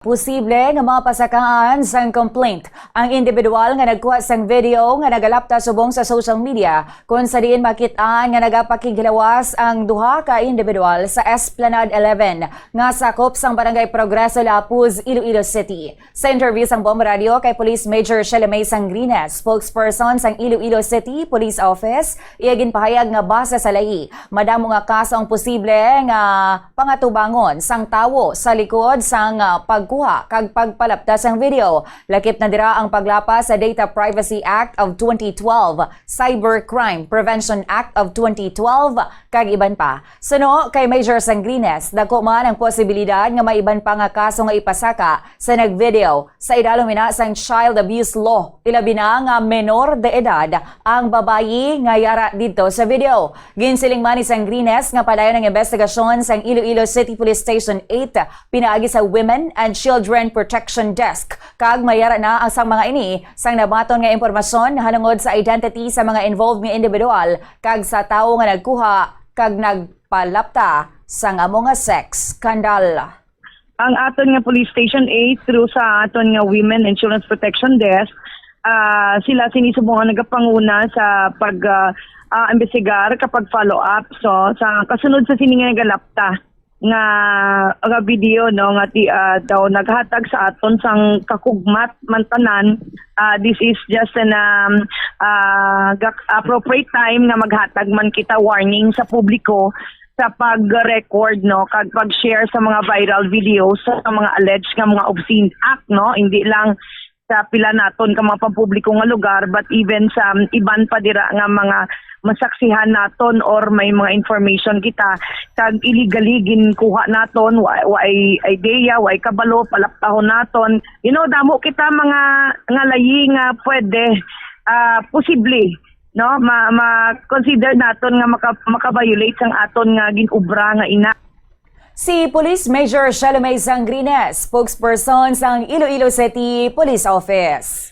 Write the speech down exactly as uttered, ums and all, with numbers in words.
Posible nga mapasakaan sang complaint ang individual nga nagkuha sang video nga nagalapta subong sa social media, kung sa diin makit-an nga nagapakighilawas ang duha ka individual sa Esplanade eleven nga sakop sang Barangay Progreso, Lapuz, Iloilo City. Sa interview sang Bomb Radio kay Police Major Shelomay Sangrines, spokesperson sang Iloilo City Police Office, iya ginpahayag nga base sa layi, madamo nga kaso ang posible nga pangatubangon sang tawo sa likod sang, ah, pagkuha kag pagpalapta sang video. Lakip na dira ang paglapas sa Data Privacy Act of twenty twelve, Cybercrime Prevention Act of twenty twelve, kag iban pa. Suno kay Major Sangrines, dako man ang posibilidad nga may iban pa nga kaso nga ipasaka sa nagvideo, sa idalom ina sang child abuse law, ilabi na nga menor de edad ang babayi nga yara didto sa video. Ginsiling man ni Sangrines nga padayon ang investigasyon sang Iloilo City Police Station eight pinaagi sa Women and Children Protection Desk, kag mayara na ang sang mga ini sang nabaton nga impormasyon halungod sa identity sa mga involved nga individual kag sa tawo nga nagkuha kag nagpalapta sang amo nga sex scandal. Ang aton nga Police Station eight, through sa aton nga Women and Children's Protection Desk, ah, sila sini subong ang nagapanguna sa pag, ah, ah, imbestigar kapag follow up. So, sa kasunod sa sini nga nagalapta nga, nga video, no, nga ti-, ah, daw naghatag sa aton sang kakugmat man tanan, ah, this is just an, um, ah, gak-, appropriate time nga maghatag man kita warning sa publiko sa pag-record, no, kag pag-share sa mga viral videos sa mga alleged nga mga obscene act, no, hindi lang sa pila naton ka mga pampubliko nga lugar, but even sa iban pa dira nga mga masaksihan naton or may mga information kita kag illegally ginkuha naton, wa, wa ay idea, wa ay kabalo, palaptahon naton. You know, damo kita mga nga layi nga pwede, ah, posible, no, ma, ma-consider naton nga maka, maka-violate sang aton nga gin-obra nga ina. Si Police Major Shalomay Sangrines, spokesperson sang Iloilo City Police Office.